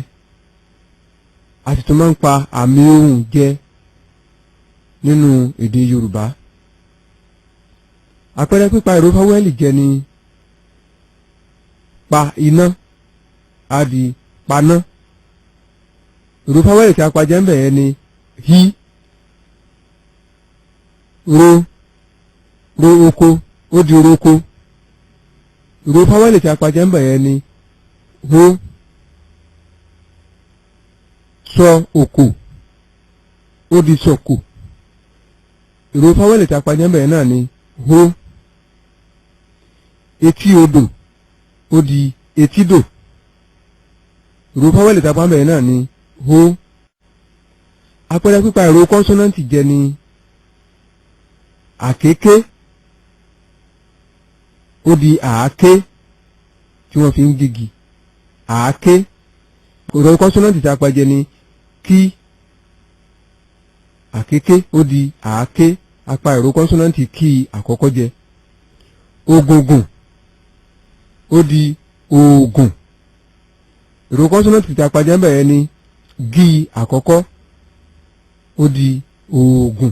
a sì tún máa ń pa àmì ohùn jẹ nínú èdè Yorùbá. Àpẹẹrẹ pípa ìró fáwẹ́lì jẹ ni pa iná á di paná. Ìró fáwẹ́lì tí a pa jẹ ń bẹ̀ yẹn ni hí. Ro ro oko ó di roko. Ìró fáwẹ́lì tí a pa jẹ ń bẹ̀ yẹn ni hó. Sọ òkò ó di sọ̀kò. Ìró fáwẹ́lì tí a pa jẹ ń bẹ̀ yẹn náà ni hó. Etí odò ó di etídò. Ìró fáwẹ́lì tí a pa ń bẹ̀ yẹn náà ni hó. Àpẹẹrẹ pípa ìró kọ́nsọ́nàntì jẹ ni àkéké ó di àáké tí wọ́n fi ń gégi àáké. Ìró kọ́nsọ́nàntì tí a pa jẹ ni kí. Àkéké ó di àáké, apá ìró kọ́nsọ́nàntì kí àkọ́kọ́ jẹ. Ògùngùn ó di òògùn. Ìró kọ́nsọ́nàntì tí a pa jẹ ń bẹ̀ yẹn ni gí àkọ́kọ́, ó di òògùn.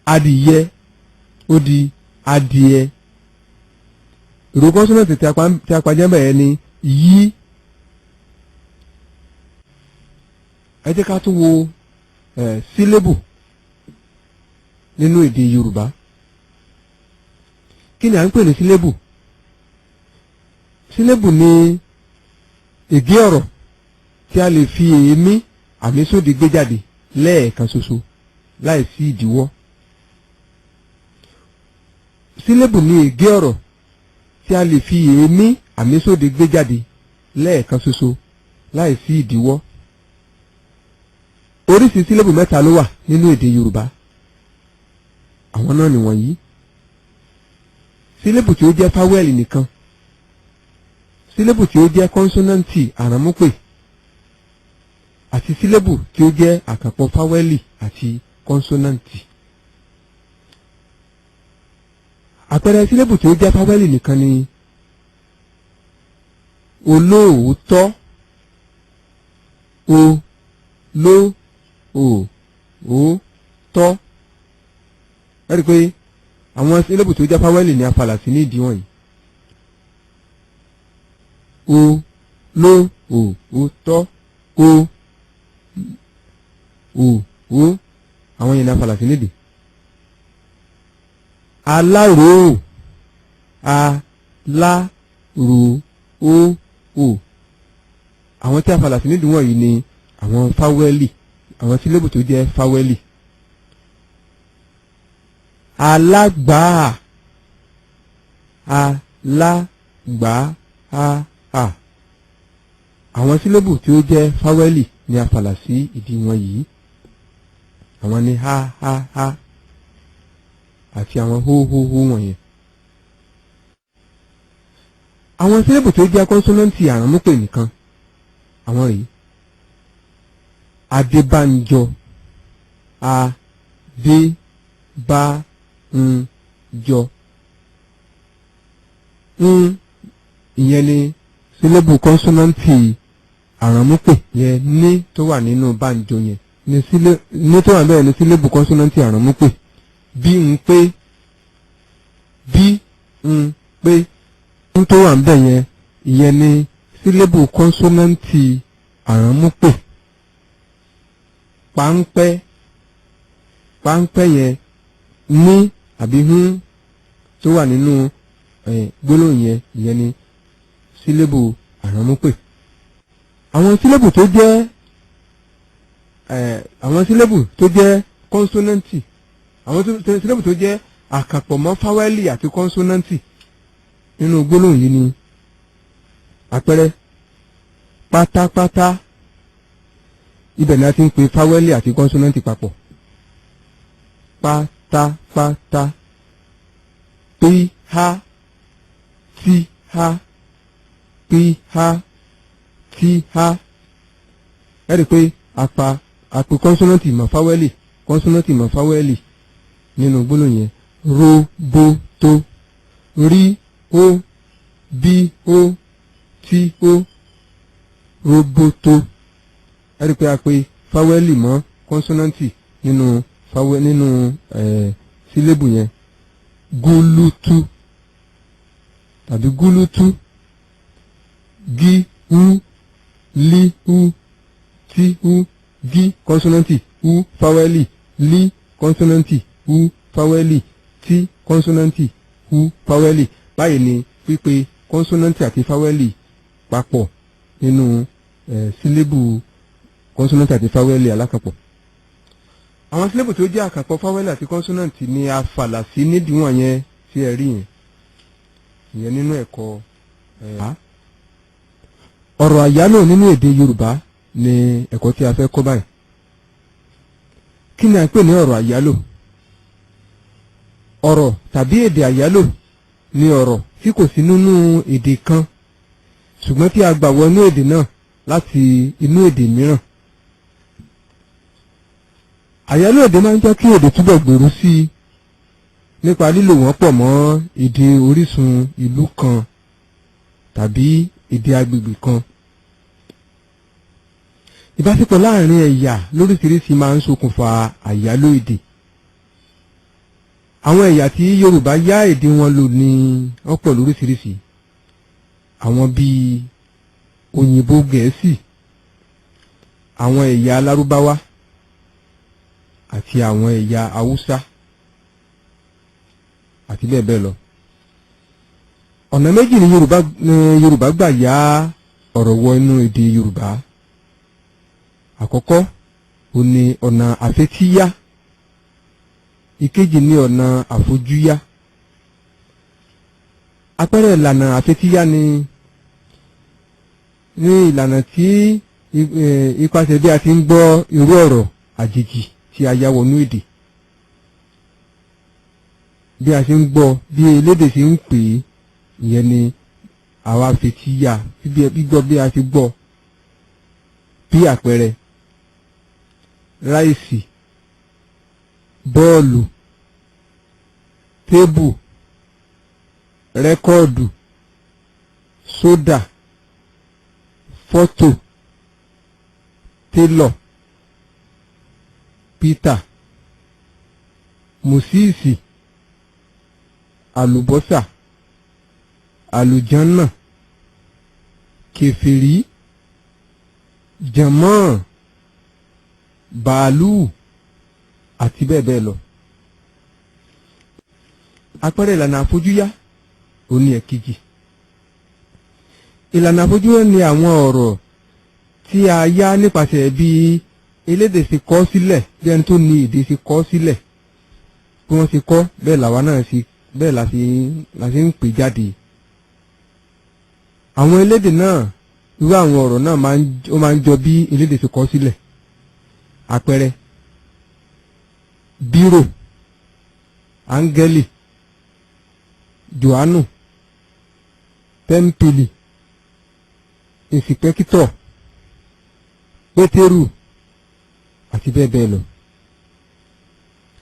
Adìyẹ ó di adìẹ. Ìró kọ́nsọ́nàntì tí a pa jẹ ń bẹ̀ yẹn ni yí. Ẹ jẹ́ ká tún wo sílébù nínú èdè Yorùbá. Kí ni à ń pè ní sílébù? Sílébù ni ègé ọ̀rọ̀ tí a lè fi èémí àmísódì gbé jáde lẹ́ẹ̀kan ṣoṣo láìsí ìdíwọ́. Sílébù ni ègé ọ̀rọ̀ tí a lè fi èémí àmísódì gbé jáde lẹ́ẹ̀kan ṣoṣo láìsí ìdíwọ́. Oríṣi sílébù mẹ́ta ló wà nínú èdè Yorùbá. Àwọn náà nìwọ̀nyí: sílébù tí ó jẹ́ fáwẹ́lì nìkan, sílébù tí ó jẹ́ kọ́nsọ́nàntì àránmúpè, àti sílébù tí ó jẹ́ àkànpọ̀ fáwẹ́lì àti kọ́nsọ́nàntì. Àpẹẹrẹ sílébù tí ó jẹ́ fáwẹ́lì nìkan ni olóòótọ́, o ló ò ó tọ́. Ẹ rí i pé àwọn sílébù tó jẹ́ fáwẹ́lì ní afàlà sí ní ìdí wọ̀nyí. O ló ò ó tọ́, o ò ó, àwọn yẹn ní afàlà sí nídìí. Aláròó, aláròó ò, àwọn tí afàlà sí nídìí wọ̀nyí ni àwọn fáwẹ́lì, àwọn sílébù tó jẹ́ fáwẹ́lì. Alágbàá, alágbàá, àwọn sílébù tí ó jẹ́ fáwẹ́lì ni a fàlà sí ìdí wọn yìí. Àwọn ni ha ha ha àti àwọn hó hó hó wọ̀nyẹn. Àwọn sílébù tó jẹ́ kọ́nsọ́nàntì àránmúpè nìkan àwọn rèé: Adébánjọ, Adébánjọ. Ń ìyẹn ni sílébù kọ́nsọ́nàntì àránmúpè yẹn, ní tó wà nínú bánjọ yẹn ní sílé ní tó wà bẹ́ẹ̀ ní sílébù kọ́nsọ́nàntì àránmúpè. Bí ń pé, bí ń pé, ń tó wà bẹ́ẹ̀ yẹn, ìyẹn ni sílébù kọ́nsọ́nàntì àránmúpè. Páńpẹ́, páńpẹ́ yẹn ní àbí hún tó wà nínú gbólóhùn yẹn, ìyẹn ni sílébù àránmúpè. Àwọn sílébù tó jẹ́ àwọn sílébù tó jẹ́ kọ́nsọ́nàntì, àwọn sílébù tó jẹ́ àkàpọ̀ mọ́ fáwẹ́lì àti kọ́nsọ́nàntì nínú gbólóhùn yìí ni àpẹẹrẹ pátápátá. Ibẹ̀ ni a ti ń pe fáwẹ́lì àti kọ́nsọ́nàntì papọ̀. Pátápátá, pí há tí há, pí há tí há. Ẹ rí i pé àpà àpè kọ́nsọ́nàntì mọ́ fáwẹ́lì, kọ́nsọ́nàntì mọ́ fáwẹ́lì nínú gbólóhùn yẹn. Roboto, rí ó bí ó tí ó, roboto. Ẹ rí i pé a pè fáwẹ́lì mọ́ kọ́nsọ́nàntì Nínú fáwẹ́ nínú sílébù yẹn, gúlútú tàbí gúlútú, gí ú lí ú tí ú, gí kọ́nsọ́nẹ́ǹtì, ú fáwẹ́lì, lí kọ́nsọ́nẹ́ǹtì, ú fáwẹ́lì, tí kọ́nsọ́nẹ́ǹtì, ú fáwẹ́lì. Báyìí ni pípe kọ́nsọ́nẹ́ǹtì àti fáwẹ́lì papọ̀ nínú sílébù kọ́nsọ́nẹ́ǹtì àti fáwẹ́lì alákàpọ̀. Àwọn sílébù tó jẹ́ àkàpọ̀ fáwẹ́lì àti kọ́nsọ́nẹ́ǹtì ni a fàlà sí nídìíwọ̀n yẹn tí ẹ rí yẹn, ìyẹn nínú ẹ̀kọ́ ọ̀rọ̀ àyálò nínú èdè Yorùbá ni ẹ̀kọ́ tí a fẹ́ kọ́ báyìí. Kí ni a ń pè ní ọ̀rọ̀ àyálò? Ọ̀rọ̀ tàbí èdè àyálò ni ọ̀rọ̀ tí kò sí nínú èdè kan, ṣùgbọ́n tí a gbà wọnú èdè náà láti inú èdè mìíràn. Àyálò èdè máa ń jẹ́ kí èdè túbọ̀ gbèrú sí i nípa lílò wọ́n pọ̀ mọ́ èdè orísun ìlú kan tàbí èdè agbègbè kan. Ìbáṣepọ̀ láàrin ẹ̀yà lóríṣiríṣi máa ń ṣokùnfà àyálò èdè. Àwọn ẹ̀yà tí Yorùbá yá èdè wọn lò ní ọ̀pọ̀ lóríṣiríṣi. Àwọn bíi òyìnbó Gẹ̀ẹ́sì, àwọn ẹ̀yà Lárúbáwá àti àwọn ẹ̀yà Haúsá àti bẹ́ẹ̀ bẹ́ẹ̀ lọ. Ọ̀nà méjì ni Yorùbá gbà yá ọ̀rọ̀ wọ inú èdè Yorùbá. Àkọ́kọ́ ó ní ọ̀nà àfetíyá, ìkejì ní ọ̀nà àfojúyá. Àpẹẹrẹ ìlànà àfetíyá ni ní ìlànà tí ipasẹ̀ bí a ti ń gbọ́ irú ọ̀rọ̀ àjèjì tí a yá wọnú èdè, bí a ṣe ń gbọ́, bí elédè ṣe ń pè é, ìyẹn ni àwa fetíyá, gbígbọ́ bí a ti gbọ́. Bí àpẹẹrẹ, ráìsì, bọ́ọ̀lù, tébù, rẹ́kọ́ọ̀dù, sódà, fọ́tò, télọ̀, pítà, mùsíìsì, àlùbọ́sà, àlùjànnà, kèfèrí, jànmọ́ọ̀, bàálù àti bẹ́ẹ̀ bẹ́ẹ̀ lọ. Àpẹẹrẹ ìlànà àfojúyá ó ní ẹ̀kejì. Ìlànà àfojúyá ni àwọn ọ̀rọ̀ tí a yá nípasẹ̀ bí elédè ṣe kọ sílẹ̀, bí ẹni tó ní èdè ṣe kọ sílẹ̀, bí wọ́n ṣe kọ bẹ́ẹ̀ làwa náà ṣe bẹ́ẹ̀ la ṣe ń pè jáde. Àwọn elédè náà, irú àwọn ọ̀rọ̀ náà ó máa ń jọ bí elédè ṣe kọ sílẹ̀. Àpẹẹrẹ, bírò, áńgẹ́lì, jòhánù, tẹ́ḿpìlì, ìnsìpẹ́kítọ̀, pétérù àti bẹ́ẹ̀ bẹ́ẹ̀ lọ.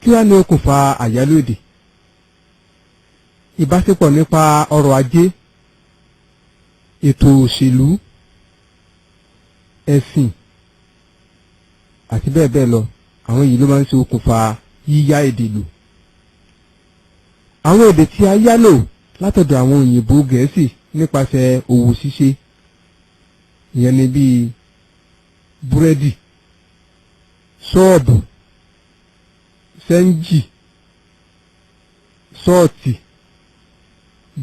Kí wá ní okùnfà àyálò èdè? Ìbáṣepọ̀ nípa ọrọ̀ ajé, ètò òṣèlú, ẹ̀sìn àti bẹ́ẹ̀ bẹ́ẹ̀ lọ. Àwọn yìí ló máa ń ṣe okùnfà yíyá èdè lò. Àwọn èdè tí a yá lò látọ̀dọ̀ àwọn òyìnbó Gẹ̀ẹ́sì nípasẹ̀ òwò ṣíṣe, ìyẹn ni bíi búrẹ́dì, ṣọ́ọ̀bù, sẹ́ńjì, ṣọ́ọ̀tì,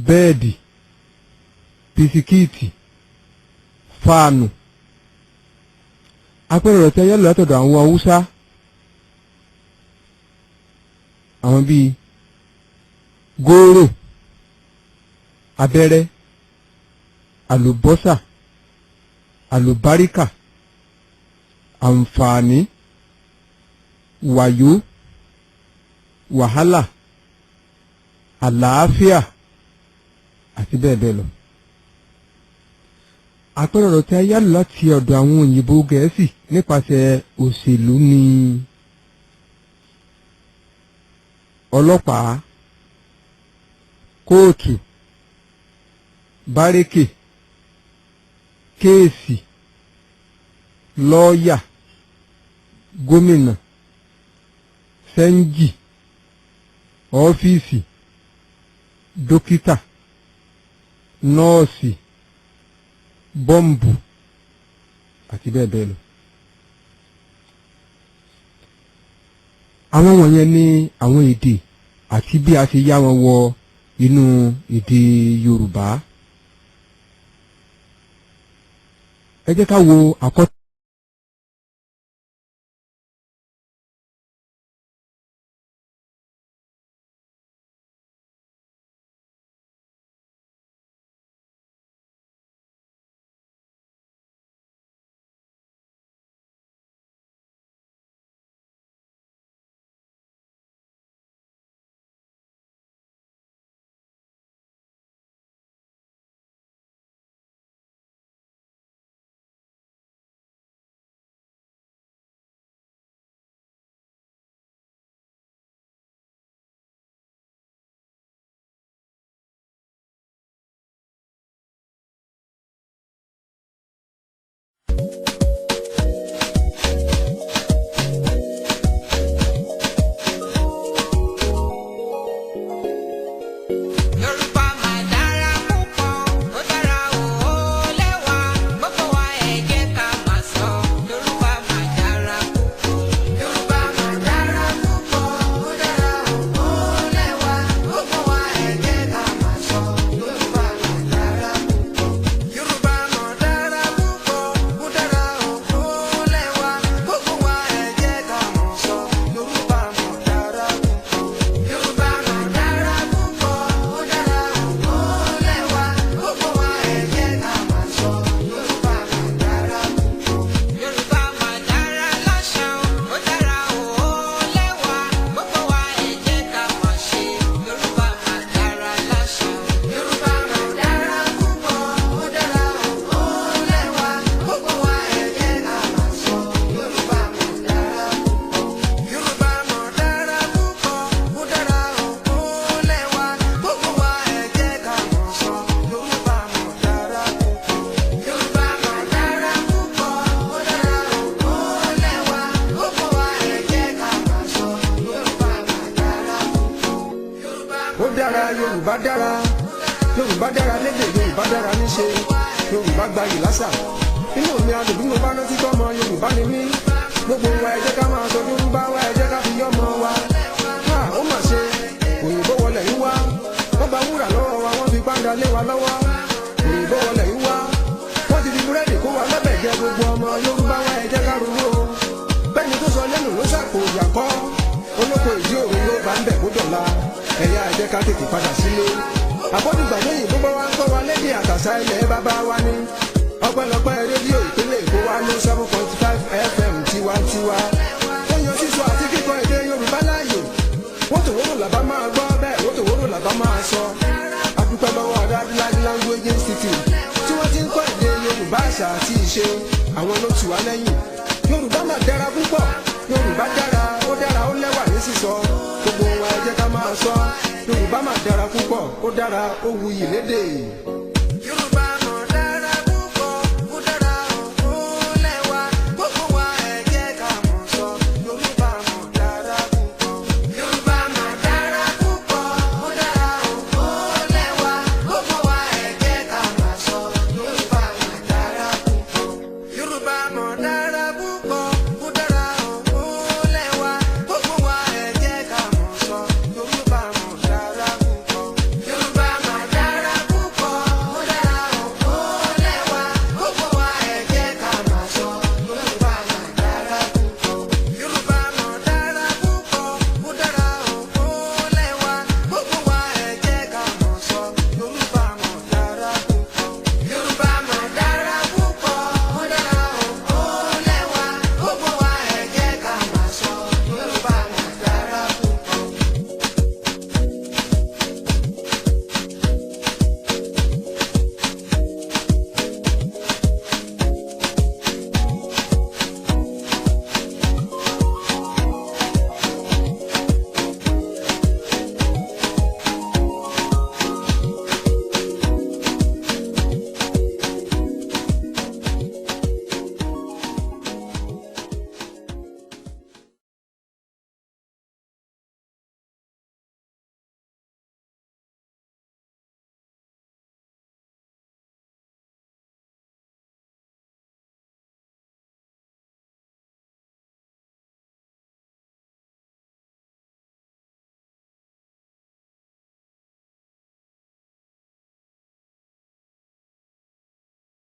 bẹ́ẹ̀dì, bisikíìtì, fáànù. Àpẹẹrẹ ọ̀rọ̀ tí a yá lò látọ̀dọ̀ àwọn Haúsá, àwọn bíi góòrò, abẹ́rẹ́, àlùbọ́sà, àlùbáríkà, àǹfààní, wàyó, wàhálà, àlàáfíà àti bẹ́ẹ̀ bẹ́ẹ̀ lọ. Àpẹẹrẹ ọ̀rọ̀ tí a yá lò láti ọ̀dọ̀ àwọn òyìnbó Gẹ̀ẹ́sì nípasẹ̀ òṣèlú ni ọlọ́pàá, kóòtù, bárékè, kéèsì, lọ́ọ̀yà, gómìnà Sẹ́ńjì, ọ́fíìsì, dókítà, nọ́ọ̀sì, bọ́ǹbù àti bẹ́ẹ̀ bẹ́ẹ̀ lọ. Àwọn wọ̀nyẹn ní àwọn èdè àti bí a ṣe yá wọn wọ inú èdè Yorùbá. Ẹ jẹ́ ká wo àkọ́. Yorùbá máa dára púpọ̀, ó dára ó lẹ́wà, gbogbo wa ẹ jẹ́ ká máa sọ. Yorùbá máa dára púpọ̀. Yorùbá máa dára púpọ̀, ó dára ó lẹ́wà, gbogbo wa ẹ jẹ́ ká máa sọ. Yorùbá máa dára púpọ̀. Yorùbá máa dára púpọ̀, ó dára ó lẹ́wà, gbogbo wa ẹ jẹ́ ká máa sọ. Yorùbá máa dára púpọ̀. Yorùbá máa dára púpọ̀, ó dára ó lẹ́wà, gbogbo wa ẹ jẹ́ ká máa sọ. Yorùbá máa dára púpọ̀. Yorùbá máa dára láṣà, ó dára ó lẹ́wà, gbogbo wa ẹ jẹ́ ká máa ṣe. Yorùbá máa dára láṣà. Yorùbá máa dára púpọ̀, ó dára ó lẹ́wà, gbogbo wa ẹ jẹ́ ká máa sọ. Yorùbá máa dára púpọ̀. Yorùbá máa dára púpọ̀, ó dára ó lẹ́wà, gbogbo wa ẹ jẹ́ ká máa sọ. Yorùbá máa dára púpọ̀. Yorùbá máa dára púpọ̀, ó dára ó lẹ́wà, gbogbo wa ẹ jẹ́ ká máa sọ. Yorùbá máa dára púpọ̀. Ó dára, Yorùbá dára. Yorùbá dára lédè, Yorùbá dára níṣe. Yorùbá gbayì lásà. Inú mi adùn bí mo bá rántí tọ́mọ Yorùbá ni mí. Gbogbo wa ẹ jẹ́ ká máa sọ Yorùbá wa, ẹ jẹ́ ká fi yọ́mọ wa. Ha, ó mà ṣe, òyìnbó wọlé yín wá, wọ́n gba wúrà lọ́wọ́ wa, wọ́n fi pàǹdà lé wa lọ́wọ́. Òyìnbó wọlé yín wá, wọ́n ti fi búrẹ́dì kó wa lọ́bẹ̀ jẹ. Gbogbo ọmọ Yorùbá wa, ẹ jẹ́ ká ronú o. Bẹ́ẹ̀ni tó sọ lẹ́nu ló sàpò ìyàkọ́ olóko ìdí òru ló bá ń bẹ̀ kó dọ̀la. Ẹ̀yà, ẹ jẹ́ ká tètè padà sílé. Àbọ̀dùgbà lóyìn gbogbo wa ń kọ́ wa lédè àtàṣà ilẹ̀ bàbá wa ni. Ọpẹ́lọpẹ́ rédíò ìpínlẹ̀ Èkó wa ní 7.5 FM tiwantiwa. Ó yan sísọ àti kíkọ èdè Yorùbá láàyò. Wótòwórò làbá máa gbọ́ bẹ́ẹ̀, wótòwórò làbá máa sọ. Adúpẹ́ lọ́wọ́ Adúlájú Language Institute tí wọ́n ti ń kọ́ èdè Yorùbá, àṣà àti ìṣe. Àwọn ló tù wá lẹ́yìn. Yorùbá máa dára púpọ̀. Yorùbá dára, ó dára, ó lẹ́wà ní sísọ. Gbogbo wa, ẹ jẹ́ ká máa sọ. Yorùbá máa dára púpọ̀, ó dára, ó wuyì lédè.